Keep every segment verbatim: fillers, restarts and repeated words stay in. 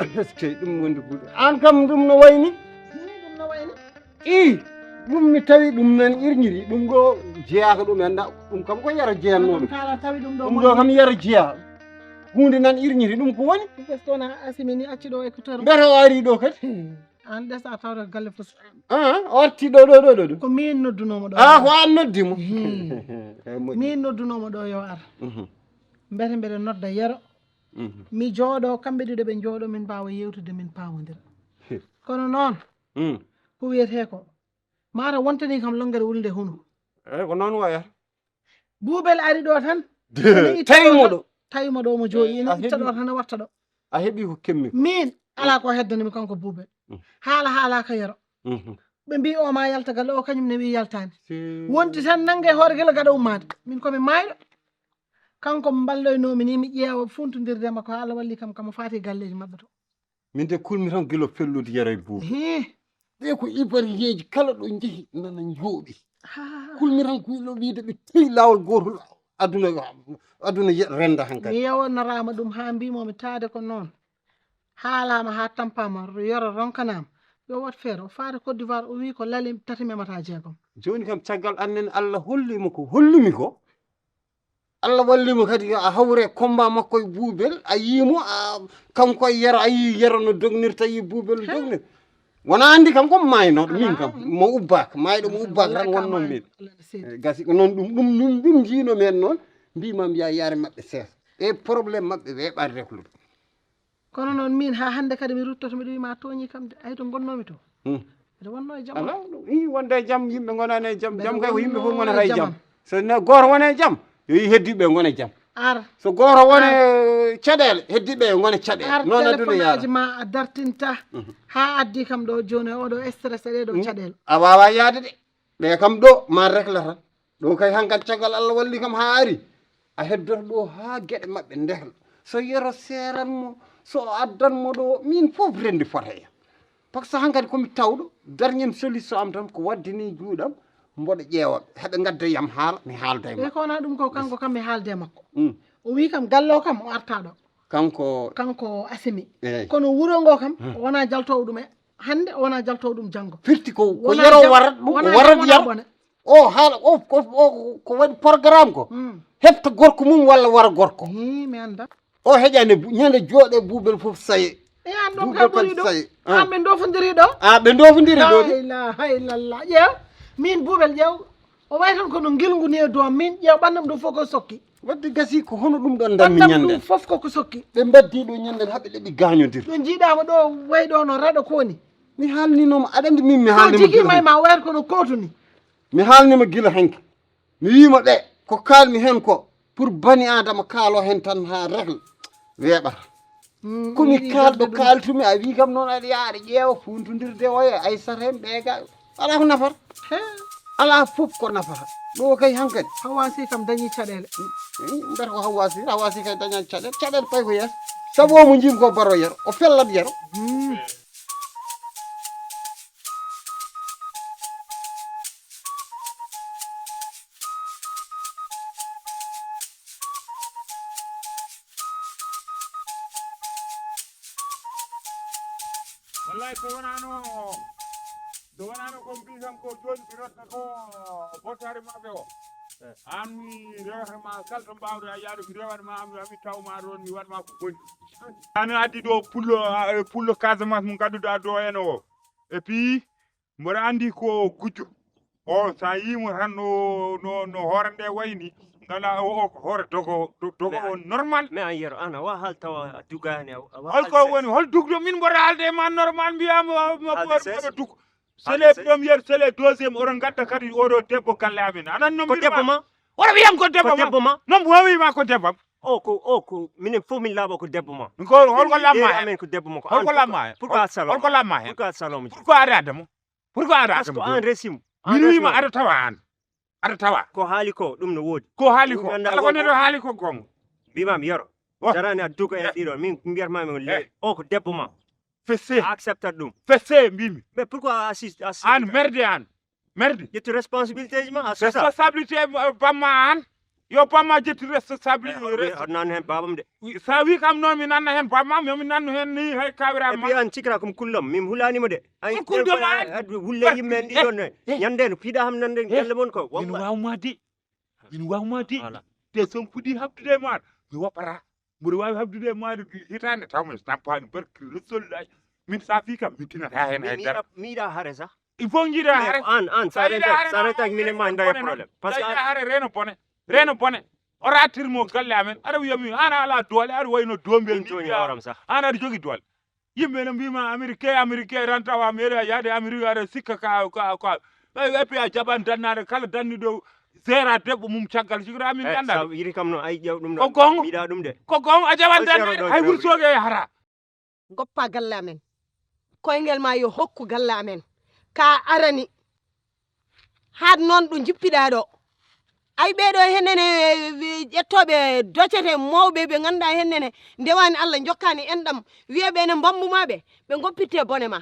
Eskey, ɗum wondi buuɗe. Aan kam ɗum no wayni? Ɗum no wayni? Ii, ɗum mi tawi ɗum nan irñiri. Ɗum ɗo jeyaaka ɗum en. Ɗum kam ko yero jeyannoo ɗum. Kala tawi ɗum ɗo. Ɗum ɗo kam yero jeyaa. Huunde nan irñiri. Ɗum ko woni? Ɗum ko so wonaa asimi ni acci ɗo écouteur. Mbiyata o ari ɗo kadi. Aan ɗesa tawde galle fof. Ah, o arti ɗo, ɗo, ɗo, ɗo, ɗo. Ko miin noddunoomo ɗo. Ah, ko aan noddi mo. Hmm. Eh, moƴƴi. Miin noddunoomo ɗo yo ar. Mhm. Mbete mbeɗa nodda yero. Mhm. Mi jooɗo, kamɓe ɗiɗo ɓe njooɗo, min mbaawa yeewtude, min paamondira. Kono noon, mm, ko wiyetee ko, mata wontani kam longere wulde hunuko. Eey, ko noon waya. Buubel ari ɗo tan. Tawi mo ɗo. Tawi mo ɗo, mo jooɗi, ene itta ɗo tan, watta ɗo. A heɓi ko kemmi ko. Min, alaa ko heddani mi kanko Buubel. Mm. Haala, haala ka yero. Mhm. Ɓe mbi o ma yalta galle o, kañum ne wi yaltaani. Si. Wonti tan nannge hoore gila gaɗa ummaade. Min ko mi maayɗo. Kanko mballoynoomi ni mi ƴeewa funtondirde makko haa Allah walli kam, kam o faati galleeji maɓɓe to. Min de kulmi tan gila fellude yero e Buubel. Hii. Ɓe ko ivoirien ji kala ɗo njehi nana njooɗi. Haa. Kulmi tan ko ilo wiide ɓe tawi laawol gootol aduna, aduna ye-, rennda hankadi. Mi yewnanaama ɗum haa mbimo mi taade ko noon. Haalaama haa tampaama, yero ronkanaama. Yo wat feere, o faati Côte d'Ivoire, o wii ko lali tati memata jeegom. Jooni kam caggal annen Allah holli mo ko holli mi ko. Allah walli mo kadi a hawre combat makko e Buubel, a yii mo, a, kanko e yero, a yii yero no dognirta, yii Buubel no dognir. Wona anndi kam ko maaynoɗo, min kam, mo ubbaaka, maayɗo mo ubbaaka tan wonno min. Eh, gasi ko noon ɗum, ɗum, ɗum, ɗum njiino men noon, mbima mbiya yaare maɓɓe seesa. E problème maɓɓe weeɓaani réglé. Kono noon min haa hannde kadi mi ruttoto, miɗo wiya ma tooñi kam de, ay to ngonnoomi to. Hmm. Mbiɗo wonno e jam. Ala, ɗum, ii, wonde e jam, yimɓe ngonani e jam. Jam kay ko yimɓe fof ngonata e jam. So ne gooto woni e jam, yo yi heddiiɓe ngona e jam. Ar. So gooto woni e caɗeele, heddiiɓe ngona e caɗeele. Ar, noon aduna yaara. Téléphone aji ma a dartinta. Mhm. Haa addi kam ɗo jooni e oɗo stress e ɗeɗo caɗeele. A waawaa yahde de. Ɓe kam ɗo ma réglé tan. Ɗo kay hankadi caggal Allah walli kam haa ari. A heddoto ɗo haa geɗe maɓɓe ndehla. So yero seeran mo, so o addan mo ɗo, min fof renndi fota e am. Par ce que hankadi ko mi tawɗo, dernière solution am tan ko waɗde ni juuɗam, mboɗo ƴeewa ɓe. Heɓe ngadda yam haala, mi haalda e maɓɓe. Ko wona ɗum ko kanko kam mi haalde e makko. Mm. O wi kam galle o kam o arta ɗo. Kanko. Kanko Asimi. Eey. Kono wuro ngo kam, hmm, o wona jaltoowo ɗum e hannde, o wona jaltoowo ɗum janngo. Firti ko, ko wona yero jam-, warat ɗum, wona o warat jam, wona yam. Bone. O haala, o, ko, o, ko waɗi programme ko. Hmm. Heɓta gorko mum walla wara gorko. Ii, mi annda. O heƴani bu-, ñande jooɗe Buubel fof saye. E an ɗum Buubel ka ɓuri kadi ɗum. Saye. Ah. An ɓe ndofondiri ɗo. Ah, ɓe ndofondiri ɗo. La ilaha illallah. Ƴeew, min Buubel ƴeew. O wayi tan kono ngilngu ni e dow am. Min ƴeew ɓanndam ɗum fof ko sokki. Wadde gasi ko hono ɗum ɗon ndanmi ɓanndam ñande. Ɗum fof koko sokki. Ɓe mbaddi ɗo ñande haɓe ɗeɓi gaañodir. Ɗo jiiɗaama ɗo wayi ɗo no raɗo ko woni. Mi haalninooma, aɗa anndi min mi haalnima jigi gila may hanki. Ma wayata kono kootu ni. Mi haalnima gila hanki. Mi wiima ɓe, ko kaalmi heen ko, pour bani Aadama kaaloo heen tan haa régler, weeɓata. Mm, ko mi kaalɗo kaaltumi, a wii kam noon aɗa yaha aɗa ƴeewa funtondirde o e Aysata heen, ɓe ga, alaa ko nafata. He. Alaa fof ko nafata. Ɗo kay hankadi. Hawasi kam dañi caɗeele. Mm, mbiyata ko Hawasi, Hawasi kay dañani caɗeele. Caɗeele payi ko yeeso. Sabu o mo njiimi ko baro yero, o fellat yero. Mm. Wallahi, so wonano, so wonano ko mbi kam ko joni mi rotta ko bottare maɓɓe o. An mi rewata ma kala to mbawɗa yaade, mi rewata ma, mi, mi taw ma ɗon, mi waɗ ma ko boni. An addi ɗo pullo, a, pullo Casamance mo gadduɗa ɗo en o. Et puis, mboɗo anndi ko gujjo. O, so a yii mo tan no, no, no hoore nde wayni, ngala o, o ko hoore dogo, do-, dogo mais o an, normal. Mais an yero, an a wa hal tawa a dugani, a, a wa hol hal ko ses. Woni, hol dugdo min mboɗo haalde e ma normal, mbiyama ma, ma, haalde ses. Mboɗo dug. C'est haalde les ses. Premières, c'est les deuxième, oɗon gadda kadi oɗo debbo galle amen. Anan no ko debbo ma? Oɗo wiyam ko debbo ma? Ko debbo ma? Non, mo wima ko debbo am. O ko, o ko, minen fof min laaɓa ko debbo ma. Ko, holko lamma hen? Amen ko debbo ma ko. Holko an, lamma hen? Pourquoi a saloma? Holko lamma hen? Pourquoi a saloma? Pourquoi aɗa adda mo? Pourquoi aɗa adda mo? Parce que an resimo. Min wima aɗa tawa an. Aɗa tawa. Ko haali ko, ɗum no woodi. Ko haali ko. Ɗum mi anndaa. Kala ko ko neɗɗo haali ko gonga. Mbimami yero. Oh. Jarani a duga e ɗiɗo. Min mbiyatma mi le-, o ko debbo ma. Fesse. A acceptat ɗum. Fesse mbimi. Mais pourquoi a assis-, assis-, an merde an. Merde. Ƴettu responsabilité ji ma, a sosa. Responsabilité, eh, bamma an. Yo bamma jetti responsabilité. Aɗa nan heen baabam de. Sa wi kam noon mi nanna heen bamma, mi nanno heen ni hay kawira ma. Et puis an cikra comme kullam, min hulaanima de. An kulde ma. Wulle yimɓe en ɗiɗon ne. Ñande no piɗa ham nande galle mon ko. Min wawma de. Min wawma de. Te son fuɗi habdude e maɗa mi woppata. Mboɗo wawi habdude e maɗa hitande taw mi tampani barki resolullahi. Min sa fi kam mi tinata hen hay dara. Mi yiɗa hare sa. Il faut jiiɗa hare. An an sa reta sa reta mine ma ndaga problème. Parce que hare reno bone. Reno bone. Ora tirmo galle amen aɗa wiyami an ala doole aɗa wayno dombel. Min toni horam sa. An aɗa jogi doole. Yimɓe no mbima américain américain ran tawa meeɗa yaade amérique aɗa sikka ka ka ka. Ɓay ɓe a jaɓan dannaade kala danniɗo seera debbo mum caggal sikra min ganda. Yiri kam no ay ƴew ɗum ɗo. Ko gonga. Miɗa ɗum de. Ko gonga a jaɓan dannaade hay wursoge e hara. Goppa galle amen. Koyngel ma yo hokku galle amen. Ka arani. Haad noon ɗo njippiɗaa ɗo. Ay ɓeeɗo hennene ƴettooɓe docete mawɓe ɓe ngannduɗaa hennene ndewaani Allah njokkaani enɗam wiya ɓe ene mbambumaa ɓe ɓe ngoppitte bone ma.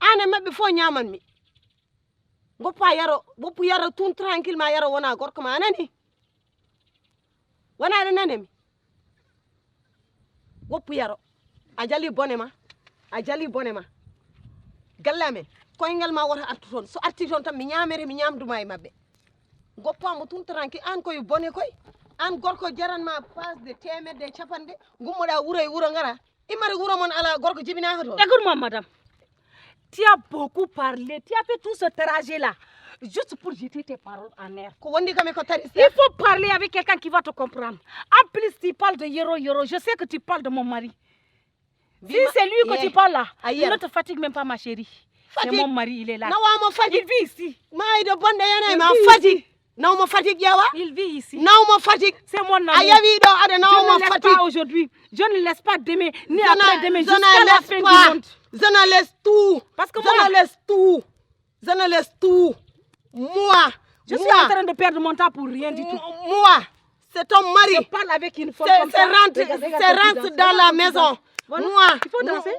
Aan e maɓɓe fof ñaaman mi. Ngoppa yaro, woppu yaro tun tranquille ma yaro wona gorko ma a nani. Wona aɗa nani mi. Woppu yaro. A jali bone ma. A jali bone ma. Galle amen. Koyngal ma woto artu toon. So arti toon tan mi ñaamere mi ñaamduma e maɓɓe. Goppamo tun tranquille an koye bone koy. An gorko jaranma passe de temedde e capanɗe gummoɗa wuro e wuro ngara. Immata wuro mon ala gorko jibinaka toon. Écoute-moi madame. Tu as beaucoup parlé, tu as fait tout ce trajet-là, juste pour jeter tes paroles en air. Ko wondi kam e ko tari Il faut parler avec quelqu'un qui va te comprendre. En plus, tu parles de Yero Yero. Je sais que tu parles de mon mari. Si c'est lui que tu parles là, il ne te fatigue même pas, ma chérie. C'est mon mari, il est là. Nawamo fadi. Il vit ici. Maydo bonde yana ma fadi. Nawmo fadi ƴeewa. Il vit ici. Nawmo fadi. C'est mon ami. A yawi ɗo aɗa nawmo fadi. Je ne laisse pas aujourd'hui, ni après demain, jusqu'à la fin du monde. Je ne laisse tout. Parce que moi, je ne laisse tout. Je ne laisse tout. Moi, je suis en train de perdre mon temps pour rien du tout. Moi, c'est ton mari. Je parle avec une femme comme ça. C'est rentre, c'est rentre dans la maison. Voilà. Moi, il faut danser.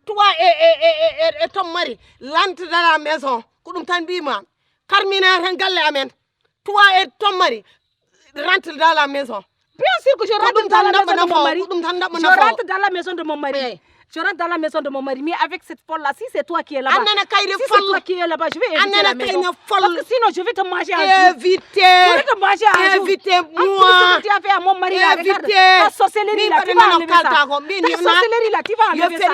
Toi et, et, et, et, et ton mari, rentre dans la maison. Ko ɗum tan mbima. Karmina tan galle amen. Toi et ton mari, rentre dans la maison. Bien sûr que je rentre dans la maison de mon mari. Je rentre dans la maison de mon mari. Je rentre dans la maison de mon mari. Mais avec cette folle-là, si c'est toi qui es là-bas, si c'est toi qui es là-bas, je vais éviter la maison. Parce que sinon, je vais te manger un jour. Évitez. Je vais te manger un jour. Évitez-moi. En plus, ce que tu as fait à mon mari, là, regarde. Ta sorcellerie, là, tu vas enlever ça. Ta sorcellerie, là, tu vas enlever ça.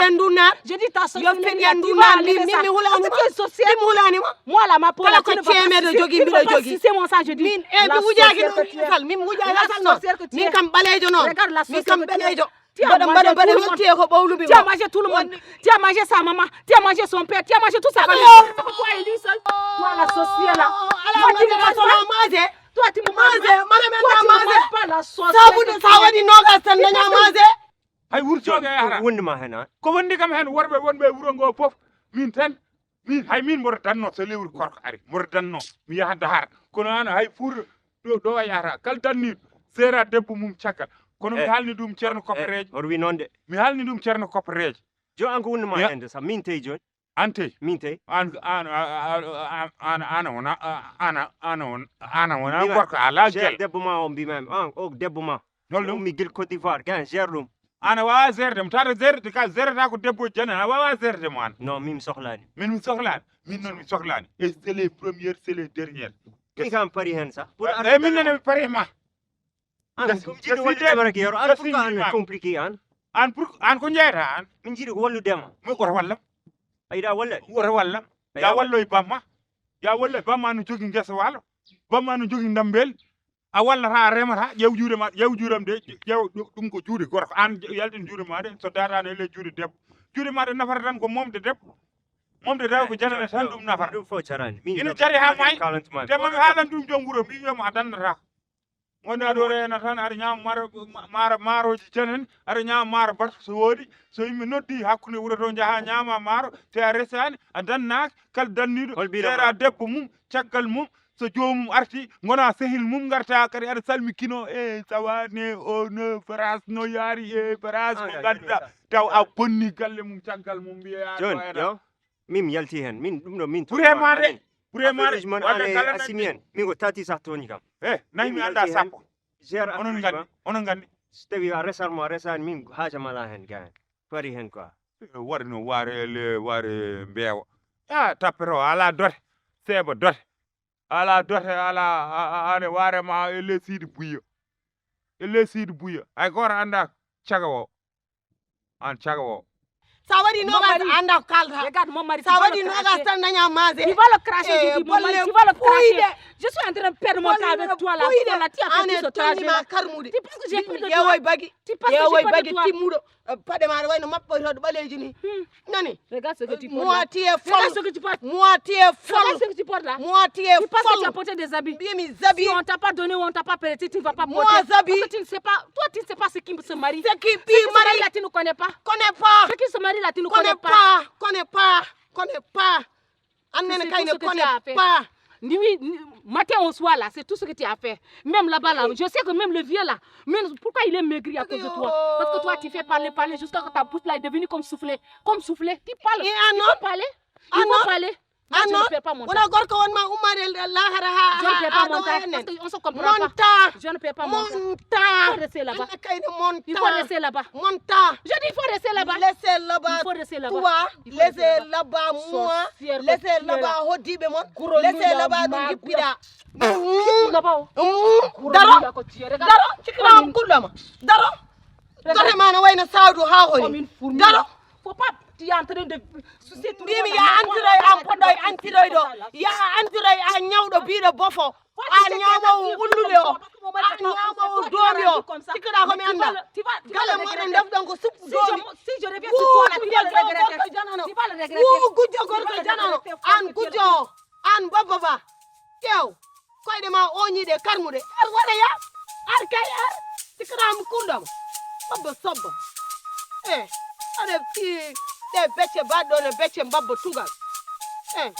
Je dis ta sorcellerie, là, tu vas enlever ça. Parce que tu es sorcière. Moi, là, ma peau, là, tu ne vas pas sucer. Tu ne vas pas sucer mon sang, je dis. La sorcière que tu es. La sorcière que tu es. Regarde la sorcière que tu es. Tu as mangé tout le monde. Tu as mangé tout le monde. Tu as mangé sa maman. Tu as mangé son père. Tu as mangé toute sa famille. Pourquoi il dit ça? Toi, la sorcière là. Toi, tu ne manges pas. Toi, tu ne manges pas. Toi, tu ne manges pas la sorcière que tu es. Hay wurtooge yahata. Wonde ma hen an. Ko wondi kam hen worɓe wonɓe e wuro ngo fof. Min tan min hay min mboɗo danno so lewru korko ari mboɗo danno mi yaha dahar kono an hay fuuta ɗo ɗo a yahata kala danniɗo seera debbo mum caggal kono mi eh. Haalni ɗum ceerno eh, koppereejo hoto wi noon de mi haalni ɗum ceerno koppereejo jo an ko wonde ma hende sa min tey joni an tey min tey an an an an an wona an an wona an wona gorko ala gel debbo ma o mbimami an o debbo ma holɗum mi gil côte d'ivoire gan gère ɗum ana wawa gérde mo tata gérde ka gérata ko debbo jana ana wawa gérde mo an non min mi sohlani min mi sohlani min noon mi sohlani e c'est les premières c'est les dernières mi kam pari hen sa pour eh, min nene mi pari ma an ko jiɗi walludema rek yero an pour an compliqué an an pour an ko jeyata an min jiɗi ko walludema mi koto wallam a yiɗa walla woto wallam ya walloy bamma ya walloy bamma no jogi guesa walo bamma no jogi dambel a wallata a remata ƴeew juuɗe ma ƴeew juuɗam de ƴeew ɗum ko juuɗe gorko an yaltin juuɗe ma de so datano e ley juuɗe debbo juuɗe ma de nafata tan ko momde debbo momde debbo ko janane tan ɗum nafata ɗum fof jarani ina jari ha may te mami haalan ɗum joom wuuro mbi wiyamo a dannata wonde aɗa reyana tan aɗa ñaama maaro maaro maaroji janen aɗa ñaama maaro bato so woodi so yimɓe noddi hakkunde wuuro to jaha ñaama maaro te a resani a dannaka kala danniɗo seera debbo mum caggal mum so joomum arti gona sehil mum garta kadi aɗa salmi kino e sawane o no farance no yaari e farance ko gadda taw a bonni galle mum caggal mum mbiya joni yo min mi yalti hen min ɗum ɗo min ɓuuri hen ma de Ɓuree maare. Affaire uji mon wadde ale kala asimi en. Min ko tati sah toñi kam. Eh, nayi mi anndaa sappo. Gère onon nganndi, onon nganndi. So tawi a resat mo, a resat min, haaja mala heen gaan. Fari heen quoi. Waɗi no waare le waare mbeewa. Ah, tappere o alaa dote. Seeba dote. Alaa dote, alaa, a, a, ane waare ma e le siidi buya. E le siidi buya. Ay gooto anndaa caga o. An caga o. Sa waɗi nogas a annda ko kalta. Regarde mon mari. Sa waɗi nogas tan daña maase. Tu vas le cracher, je dis mon mari, tu vas le cracher. Je suis en train de perdre mon temps avec toi là. Tu as fait tout ce trajet là. Tu penses que j'ai peur de toi? Tu penses que j'ai peur de toi? Timmuɗo. Paɗe ma aɗa wayno maɓɓoytoɗo ɓaleeji ni. Nani? Regarde ce que tu portes là. Moi tu es folle. Regarde ce que tu portes. Moi tu es folle. Regarde ce que tu portes là. Moi tu es folle. Tu penses que tu as porté des habits? Mbiyami zabi. Si on t'a pas donné ou on t'a pas prêté, tu ne vas pas porter. Moi zabi. Parce que tu ne sais pas, toi tu ne sais pas ce qui se marie. Ce qui se marie là, tu ne connais pas. Connais pas. Ce qui se marie là, tu ne connais pas. Connais pas. Connais pas. Annene kayne connais pas. Nuit, matin au soir là, c'est tout ce que tu as fait. Même là-bas là, je sais que même le vieux là, même pourquoi il est maigri à cause de toi? Parce que toi tu fais parler, parler jusqu'à que ta bouche là est devenue comme soufflé. Comme soufflé. Tu parles. Il faut parler. Il faut parler. Ah non. Moi je ne perds pas mon temps. Wona gorko won ma ummaade lahara ha. Je ne perds pas mon temps parce que on se comprend pas. Je ne perds pas mon temps. Il faut rester là-bas. Il faut rester là-bas. Mon temps. Je dis il faut rester là-bas. Laissez là-bas. Il faut rester là-bas. Toi, laissez là-bas moi. Laissez là-bas hoddiiɓe mon. Laissez là-bas ɗo jippiɗa. Daro. Daro. Cikkanam kurɗo ma. Daro. Gote ma no wayno sawdu ha hori. Daro. Faut pas, tu es en train de sucer tout le monde. Mbimi ya antiroy an poɗɗo e antiroy ɗo. Ya antiroy an ñawɗo biɗo bofo. An ñamowo ullude o. An ñamowo domi o. Sikkaɗa ko mi anda. Galle moɗon defɗon ko suppu domi. Si je reviens sur toi là, tu vas le regretter. Tu vas le regretter. Gujjo gorko janano. An gujjo o. An babba ba. Ƴeew. Koyɗe ma oñiɗe karmuɗe. Ar waɗa ya. Ar kay ar. Sikkaɗa mo kundam. Babba sobba. Eh. Aɗa fi ɗe becce baɗɗo ne becce babba tugal. Eh.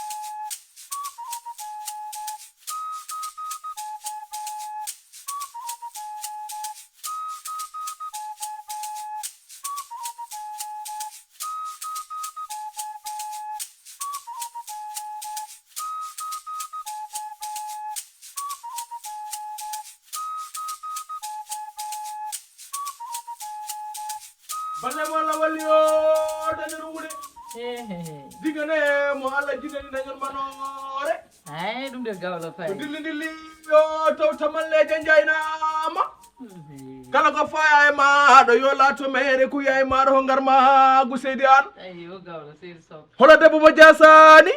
Balle mo Allah walli o dañan wuude. Digane mo Allah jiɗani dañan manoore. Ay ɗum de gawlo fay. Ko dilli dilli yo taw tamalleje njaynaama. Kala ko faya e maɗo yo laato meere kuya e maɗo ho ngar magu seydi an. Ayo gawlo seydi sow. Holo debbo mo jasani.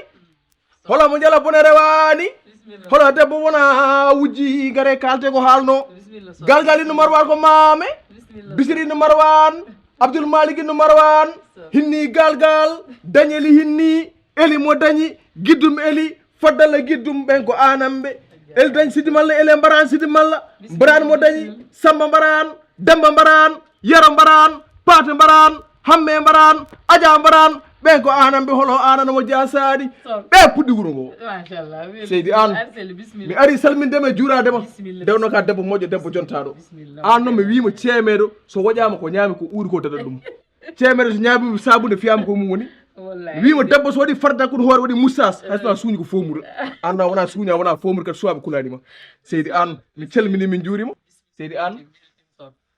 Holo mo jala bone rewani. Holo debbo wona wujji gare kalte ko halno. Galgal ino marwan ko mame. Bisiri ino marwan. Abdul Malik ino marwan. Hinni galgal. Dañeli hinni. Eli mo dañi. Giddum eli. Faddalla giddum ɓen ko anamɓe. Eli dañi sidi malla eli mbaran sidi malla. Mbaran mo dañi. Samba mbaran. Demba mbaran. Yero mbaran. Paate mbaran. Hamme mbaran. Aja mbaran. Ɓen ko anamɓe holo anana mo jasaɗi. Ɓe puɗɗi wuro ngo. Seydi an. Mi ari salmindema e juuradema. Dewno ka debbo moƴƴo debbo jontaɗo. An noon mi wiima ceemeɗo so woƴama ko ñaami ko uuri ko daɗa ɗum. Ceemeɗo so ñaami sabunde fiyama ko mum woni. Wiima debbo so waɗi farda kun hoore waɗi moustache hay sona suuñi ko fomura. An noon wona suuña wona fomura kadi suwaɓe kulanima. Seydi an mi calmini min juurima. Seydi an.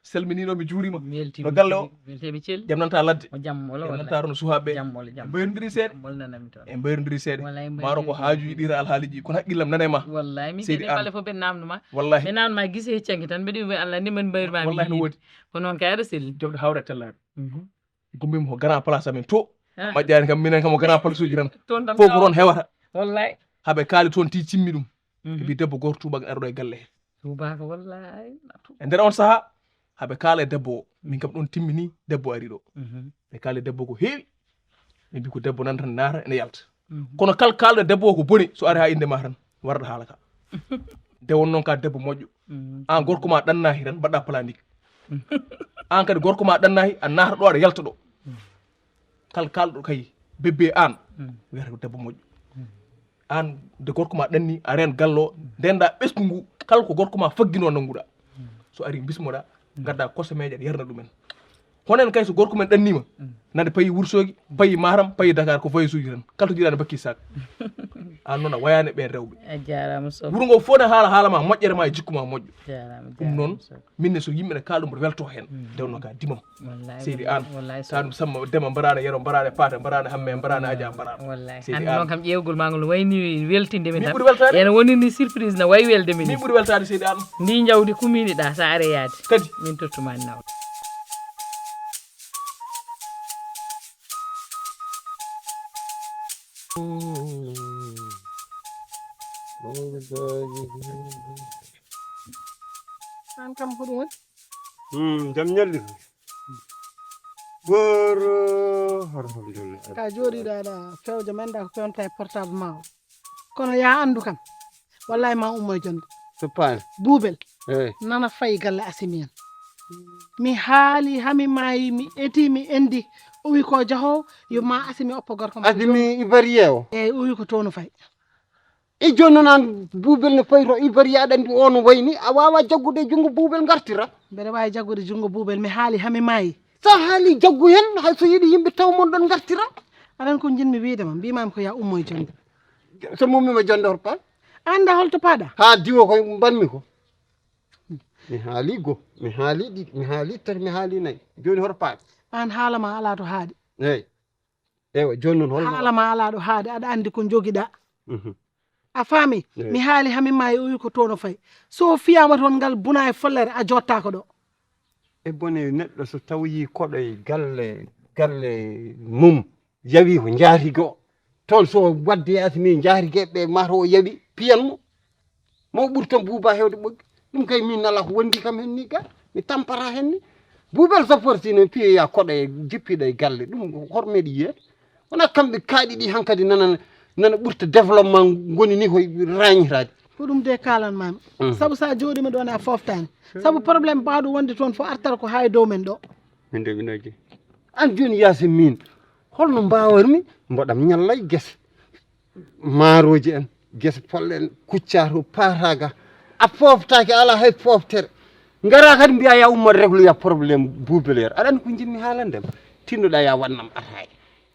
Salminiɗo mi juurima. No galle o. Weltemi cel. Jam nanta ladde. O jam wala. Jam nanta rono suhaɓe. Jam wala jam. Mbayrodiri seeɗa. Mol nanami toon. E mbayrodiri seeɗa. Wallay mbayrodiri. Maaro ko haaju yiɗira alhaaliji kono haqqillam nane ma. Wallay min kadi bale fof ɓe namno ma. Wallay ɓe namno ma gise heccanki tan mbeɗa wiya Allah ni men mbayri ma. Wallay no wodi. Ko noon kay aɗa selli jomɗo hawre tellaɗo. Gummima ko grand place amen to. Majjani kam minen kam o grand place uji tan. Fof ko toon hewata. Wallay. Haɓe kaali toon ti cimmi ɗum. Ebi debbo goto tubak arɗo e galle he. Tubaka wallay. E nder on saaha haɓe kaala e debbo o min kam ɗon timmini debbo ari ɗo. Ɓe kaali e debbo ko heewi. Ɓe mbi ko debbo nan tan naata ene yalta. Kono kal kalɗo debbo o ko boni so ari ha inde ma tan warɗa haala ka. Nde won noon ka debbo moƴƴo. An gorko ma ɗannahi tan mbaɗɗa planique. An kadi gorko ma ɗannahi a naata ɗo aɗa yalta ɗo. Kal kalɗo kay bebbe an wiyata ko debbo moƴƴo. An nde gorko ma ɗanni a reen gallo ndenda ɓesgu ngu kala ko gorko ma faggino nannguɗa. So ari bismoɗa gadda kosomeje aɗa yarna ɗumen. Hono en kay, so gorko men ɗanniima, nade payi Wursogi, payi Matam, payi Dakar, ko voyage uji tan. Kala to jiɗaani bakki sac. Aan noon a wayaani ɓeen rewɓe. A jaaraama sow. Wuro ngo fof ne haala, haala ma moƴƴere ma e jikku ma moƴƴo. Jaaraama, ɗum noon, jaaraama sow. Min ne so yimɓe ne kaala ɗum mboɗo weltoo heen. Nde wonno ka dimam. Wallaay, seydi wallaay, aan, wallaay sow. Ka ɗum Samma Demba mbaraɗo Yero, mbaraɗo Paata, mbaraɗo Hamme, mbaraɗo Aja, mbaraɗo. Wallaay. Seydi hannde aan. Noon kam ƴeewgol ma ngol wayni weltinde min. Min tan ɓuri weltaade. Ene woni ni surprise, na wayi welde min. Min ɓuri weltaade, seydi aan. Ndi njawdi kumini ɗa, sa are yaade. Kadi. Min tottuma nawde. Aan kam ko ɗum woni? Hmm, jam ñalli ko. Gooro, alhamdulillah. Ka jooɗiɗo aɗa fewja men da ko pewnta e portable ma o. Kono ya anndu kam. Wallahi ma ummo e jonde. Subhana. Buubel. Eh. Nana fayi galle Asimi en. Mi haali, hami maayi, mi eti, mi endi. O wi ko jaho, yo ma Asimi oppo gorko ma. Asimi Ivoirien o? Eyi, o wi ko toon o fayi. E jooni noon aan Buubel no fayi to Ivoirien, aɗa anndi o no wayi ni, a waawa jaggude e junngo Buubel ngartira. Mbeɗa waawi jaggude junngo Buubel, mi haali, hami maayi. So a haali jaggu heen, hay so yiɗi yimɓe taw mon ɗoon ngartira. Aɗa anndi ko njiɗmi wiyde ma, mbiymaami ko ya ummo e jonde. So mi ummiima jonde hoto paa? A anndaa holto paaɗa? Haa diwo ko mbaɗmi ko. Mi haali go, mi haali ɗiɗi, mi haali tati, mi haali nayi. Jooni hoto paaɗa? Aan haala ma alaa to haaɗi. Eey. Ewa, jooni noon holno? Haala ma alaa ɗo haaɗi, aɗa anndi ko njogiɗa. Mhm. A faami? Eey. Mi haali hami maayi, o wi ko toon o fayi. So fiyaama toon ngal buna e follere, a jottaako ɗo. E bone neɗɗo so tawoyi koɗo e galle, galle mum, yawi ko njaatigi o. Toon so wadde yaasi mi njaatigi ɓe mata o yawi piyan mo. Mo ɓuri tan Buuba heewde ɓoggi. Ɗum kay min nala ko wondi kam heen ni ga. Mi tampata heen ni. Buubel so forti no piyoya koɗo e jippiɗo e galle. Ɗum ko hoto meɗi yiyeede. Wona kamɓe kaaɗi ɗi hankadi nana, nana ɓurta développement ngoni ni koye rañitaade. Ko ɗum de kaalan mami. Mhm. Sabu sa jooɗima ɗon a foftani. Sabu problème bawɗo wonde toon fo artata ko ha e dow men ɗo. Min de mi naggi. An jooni yaasi min. Holno mbawatmi mboɗam ñalla e gese. Maaroji en, gese polle en, kuccaato, paataaga. A fooftaaki, alaa hay fooftere. Ngara kadi mbiya ya ummat régloya problème Buubel Yero. Aɗa anndi ko njiɗmi haalande ma? Tinnoɗa ya waɗnam ataaya.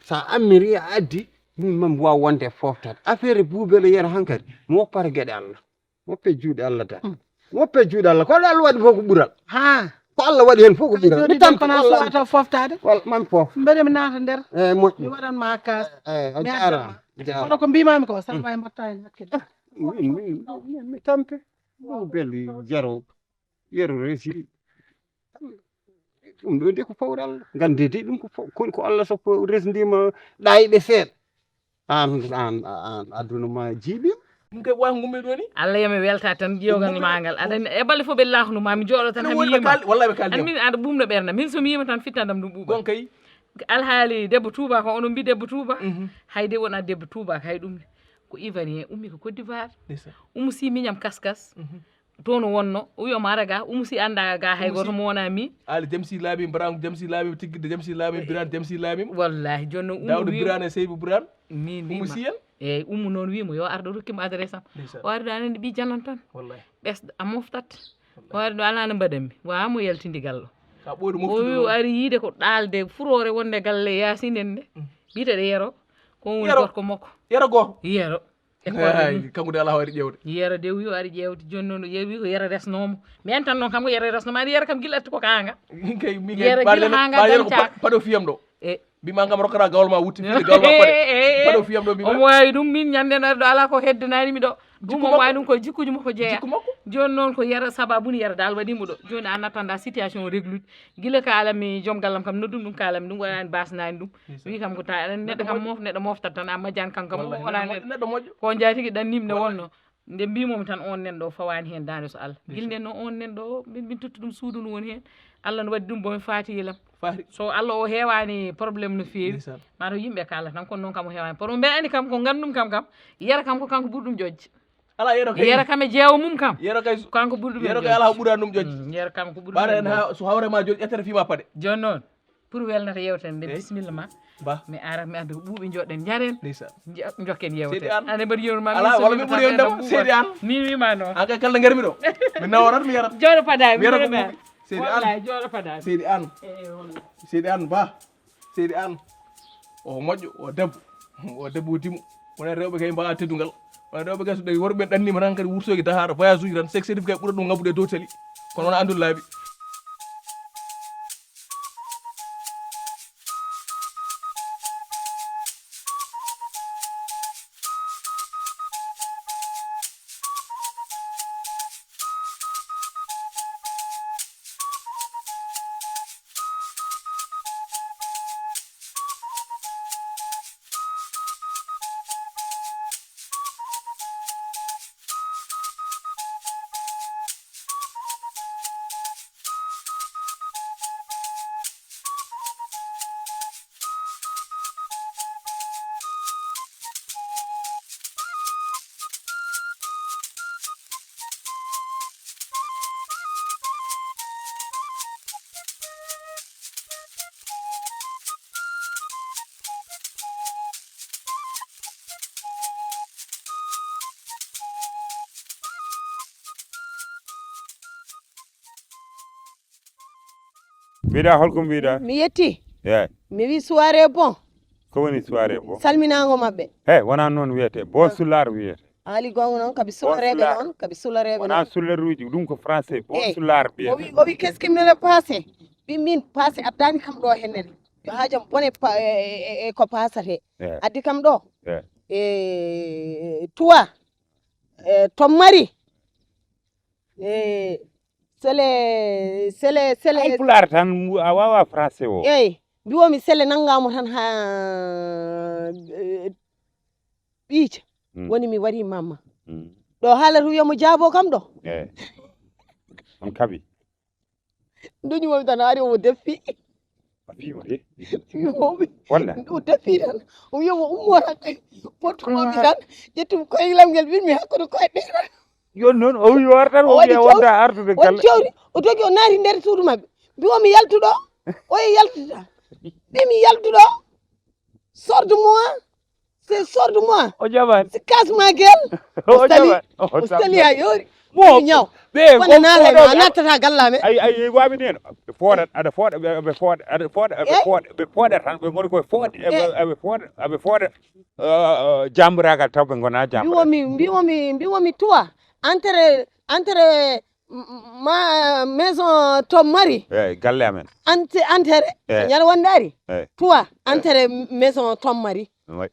So a ammiri a addi, min mami waaw wonde e fooftaade. Affaire Buubel Yero hankadi, mi woppata geɗe Allah. Woppe juuɗe Allah da. Mm. Woppe juuɗe Allah. Ko Allah waɗi fof ko ɓural. Ha. Ko Allah waɗi heen fof ko ɓural. Jooɗi mi tampi ko Allah waɗi. Walla mami fof. Mbeɗa mi naata nder. Eh, moƴƴi. Mi waɗan ma kaas. Eh, eh, a jaaraama, a jaaraama. Kono ko mbimami ko, saɗa wawi mbatta heen hakkille. Min, min, min, mi tampi. Ɗum belli Yero. Yero resi. Ɗum ɗo de ko fawre Allah. Ngannde de ɗum ko faw-, ko, ko Allah so resndima ɗayɓe seeɗa. An, an, an, aduna ma jiiɓi. Ɗum kay wawa gummi ɗo ni. Allah yo mi welta tan ƴewgal ma ngal. Aɗa anndi, e balle fof ɓe laaknu ma, mi jooɗo tan, hami yima. Wallahi ɓe kaldi. An min aɗa ɓuuɓna ɓernde. Min so mi yima tan fitta dam ɗum ɓuuɓa. Gon kay. Alhaali debbo tuuba ko onon mbi debbo tuuba. Mhm. Hay de wona debbo tuuba kay ɗum ne. Ko Ivoirien, ummi ko Côte d'Ivoire. Ndeysaan. Umu si miñam kaskas. Mhm. Toon o wonno, o wi omo ara ga, Umu si annda ga, hay gooto mo wona mi. Ali Jamsi Laabi, Baraŋ Jamsi Laabi, Tiggirde Jamsi Laabi, Biraan Jamsi Laabi. Wallahi, jooni noon Umu Daawda wi Biraan e Seybu Biraan. Min Umu mbima. Siyel. Eeyi, Umu noon wi mo yo ar ɗo rokki mo adresse am. Ndeysaan. O ari ɗo aɗa anndi ɓii jalan tan. Wallahi. Ɓesɗo a moftat. Wallahi. O ari ɗo alaa no mbaɗanmi. Wawa mo yaltindi gallo. Ka ɓooyɗo moftude o wi o ari yiide ko ɗaalde furoore wonde galle Yaasin en nde. Mm. Biyeteeɗo Yero. Ko woni Yero. Gorko makko. Yero gooto. Yero. E koɗo mum. Kanko de alaa waɗi ƴeewde. Yero de wi o ari ƴeewde. Jooni noon o ƴeewi ko Yero resnoomo. Mi entan noon kam ko Yero resnoomo. Aɗa Yero kam gila atti ko kaanga. Min kay, min kay, Yero gila haa nga pa-, paɗo fiyam ɗo. E. Mbima ngam rokkata gawal ma wutti fiyde gawal ma paɗe. Paɗo fiyam ɗo mbima. Omo wawi ɗum min ñande no ari ɗo alaa ko heddanani mi ɗo. Ɗum omo wawi ɗum ko jikkuji makko jeeya. Jikku makko. Jooni noon ko Yero sababu ni Yero dal waɗimo ɗo. Jooni a nattanda situation réglude. Gila kaalami joom gallam kam noddum ɗum kaalami ɗum waɗani basnani ɗum. Wi kam ko ta aɗa neɗɗo kam mof-, neɗɗo moftat tan a majjani kanko kam. Wallahi, wona neɗɗo moƴƴo. Ko jaatigi ɗannimde wonno. Nde mbimomi tan on nen ɗo fawani hen dande so Allah. Gila nden no on nen ɗo min, min totti ɗum suudu no woni hen. Allah no waɗi ɗum bomi faati yelam. Faati. So Allah o hewani problème no feewi. Ndeysaan. Ma to yimɓe kala tan kono noon kam o hewani. Pour mbeɗa andi kam ko gandum kam kam. Yero kam ko kanko ɓuri ɗum ƴoƴde. Ala Yero kay. Yero kam e jeewo mum kam. Yero kay. Kanko ɓuri ɗum ƴoƴde. Yero kay ala ɓura ɗum ƴoƴde. Mm, Yero kam ko ɓuri ɗum ƴoƴde. Ɓaɗa en ha so hawre ma jooɗi ƴettata fima paɗe. Jooni noon. Pour welnata yewtere nde, bisimilla ma. Ba. Mi ara, mi adda ko ɓuuɓi joɗɗen, njaren. Ndeysaan. Nje-, jokken yewtere. Seydi Aan. Ane mbaɗi yewtere ma, ala, min wala min ɓuri yewtere ma, seydi Aan. Mi wima noon. An kay kala ngarmi ɗo. Mi nawarat, mi yarat. Jooɗo paɗa, mi yarat ko ɓuuɓi. Seydi Aan. Wallaay, jooɗo fadaani. Seydi Aan. Eh, wallaay. Seydi Aan Ba. Seydi Aan. O moƴƴo, o debbo. O debbo dimo. Wona rewɓe kay mbawa teddungal. Wona rewɓe kay so ɓe worɓe ɓen ɗannima tan kadi wurtoyki dahara voyage uji tan, sek certificat ɓurata ɗum ngabbude e dow tali. Kono wona anndun laabi. Mbiɗa, holko mbiɗa? Mi yetti. Eyi. Mi wi soirée bon. Ko woni soirée bon? Salminaango maɓɓe. He, wona noon wiyete. Bon soulard wiyete. Ali gonga noon kabi sulareɓe noon, kabi sulareɓe noon. Wona sularuji, ɗum ko français. Bon soulard wiyete. O wi, o wi, qu'est-ce qui me le passé? Wi min passé addani kam ɗo hennene. Yo haajam bone pa-, e, e, e, e ko pasate. Addi kam ɗo. E toi, e, Tom Mari. E sele, sele, sele. Ay pulaar tan, a wawa français o. Eyi, mbiwomi sele nanngamo tan ha, e, ɓiica. Woni mi wari mamma. Ɗo haalata wiya mo jaabo kam ɗo. Eyi. On kaɓi. Duñi mo tan ari o defi. A fii mo de. Fii mo. Walla? O defi tan. O wiya mo ummo tan. Pottumomi tan. Ƴettumi koylam ngel ɓinmi hakkude koyɗe tan. Yo noon o wi o artan o wiya wonta artude galle. Jawdi. O dogi o naati nder suudu maɓɓe. Mbiwomi yaltu ɗo. O yi yaltuta. Mbimi yaltu ɗo. Sors de moi. C'est sors de moi. O jaɓani. C'est casse ma gueule. O sali. O sali ha yoori. Mo ñaw. Ɓe wona nala ma nattata galla men. Ay ay waɓi nen. Ɓe fooɗat, aɗa fooɗa, ɓe fooɗa, aɗa fooɗa, ɓe fooɗa, ɓe fooɗa tan, ɓe ngoni koye fooɗe, ɓe fooɗa, ɓe fooɗa, jammbiragal taw ɓe ngona jammbiragal. Mbiwomi, mbiwomi, mbiwomi toi, entre, entre ma maison to mari. Eyi, galle amen. Ante, entere, ñande wonde ari. Toi, entere maison to mari. Oui.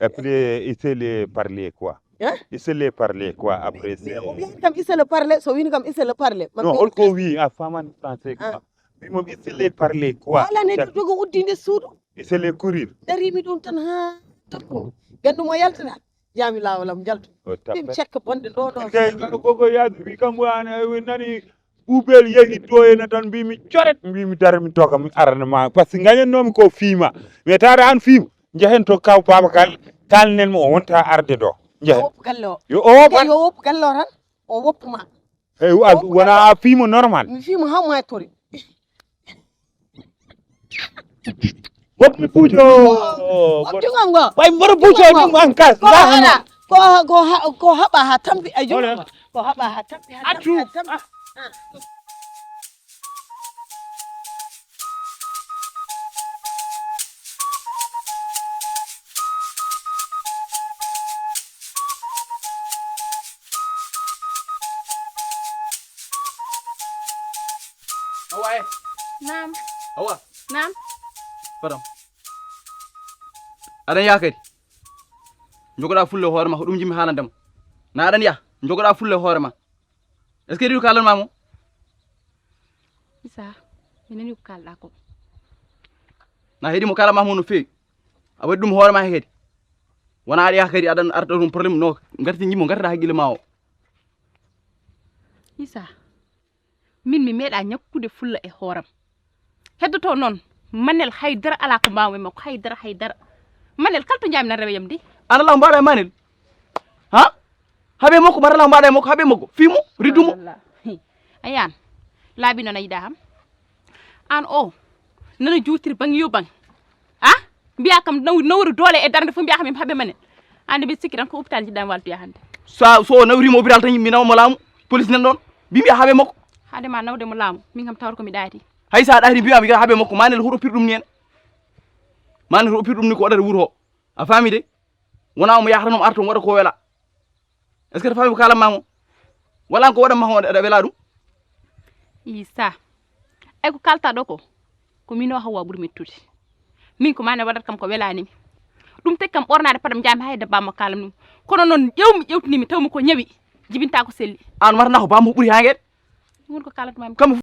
Appelez, il se le parler quoi? Hein? Il se le parler quoi après? O wi kam il se le parler, so wini kam il se le parler. Non, holko wi a faman français quoi? Wi mom il se le parler quoi? Wala ne dogo uddi nde suudu. Il se le courir. Darimi ɗum tan ha takko. Gandu mo yaltata. Yami lawolam jaltu. Ɗum cekke bonde ɗo ɗo. Kay gogo yaadu wi kam wana nani. Ɓuuɓel yehi to ena tan mbimi coret, mbimi dara mi doga mi arana ma par ce que gañannomi ko fiima. Mais taade an fiima. Njehen to kaw Baba Galle, kalnen mo o wonta arde ɗo. Njehen. Woppu galle o. Yo o woppu. Yo woppu galle o tan. O woppu ma. Hey, wona a fiimo normal. Mi fiimo ha ma tori. Woppu puujo. Woppu ngo. Way mboɗo puujo ɗum an kas. Ko haɗa, ko, ko ha-, ko haɓa ha tampi a juma. Ko haɓa ha tampi, ha tampi, ha tampi. Awa e. Naam. Awa. Naam. Pardon. Aɗa yiya kadi. Jogoɗa fulla e hoore ma, ko ɗum jimmi haalande ma. Na aɗa yiya, jogoɗa fulla e hoore ma. Est-ce que heɗi ko kalanma mo? Isa, mi nani ko kalɗa ko. Na heɗi mo kalanma mo no feewi. A waɗi ɗum hoore ma he kadi. Wona aɗa yaha kadi aɗan arta ɗum problème no. Ngarti jimmo, ngarta haqqille ma o. Isa, min mi meeɗa ñakkude fulla e hooram. Heddoto noon, Manel haydara alaa ko mbaawmi e makko, haydara, haydara. Manel kala to njaami nan rewa yam de. Ana law mbaɗa e Manel? Ha? Habe makko, mbaɗa law mbaɗa e makko, habe makko. Fii mo, riddu mo. Machallah. Hi. A yiyaan, laabi noon a yiɗaa ham. Aan o, nana juutiri baŋ yo baŋ. Ha? Mbiyaa kam naw-, nawru doole e darnde fof mbiyaa kam mi habe Manel. Aan de mbiɗa sikki tan ko hôpital njiɗɗaa mi waaltoya hannde. Sa, so o nawriima hôpital tan mi nawa mo laamu, police nan ɗoon. Mbi mbiyaa habe makko. Ade ma nawde mo laamu, min kam tawata ko mi ɗaati. Hay sa ɗaati mbiyami kadi haabe makko, manel huɗo pirɗum ni en. Manel huɗo pirɗum ni ko waɗata wuro o. A faami de? Wona omo yahata nomo arta omo waɗa ko wela. Est ce que ta faami ko kalan ma mo? Wala ko waɗan ma hoɗo aɗa wela ɗum? Isa. Ay ko kalta ɗo ko. Ko min o Hawwa ɓuri mettude. Min ko manel waɗata kam ko welani mi. Ɗum teg kam ɓornade paɗam jaami hay debba mo kalam ɗum. Kono noon ƴewmi ƴewtini mi tawmi ko ñawi. Jibinta ko selli. An marna ko bammo ɓuri hangede. Ɗum woni ko kalatmami. Kam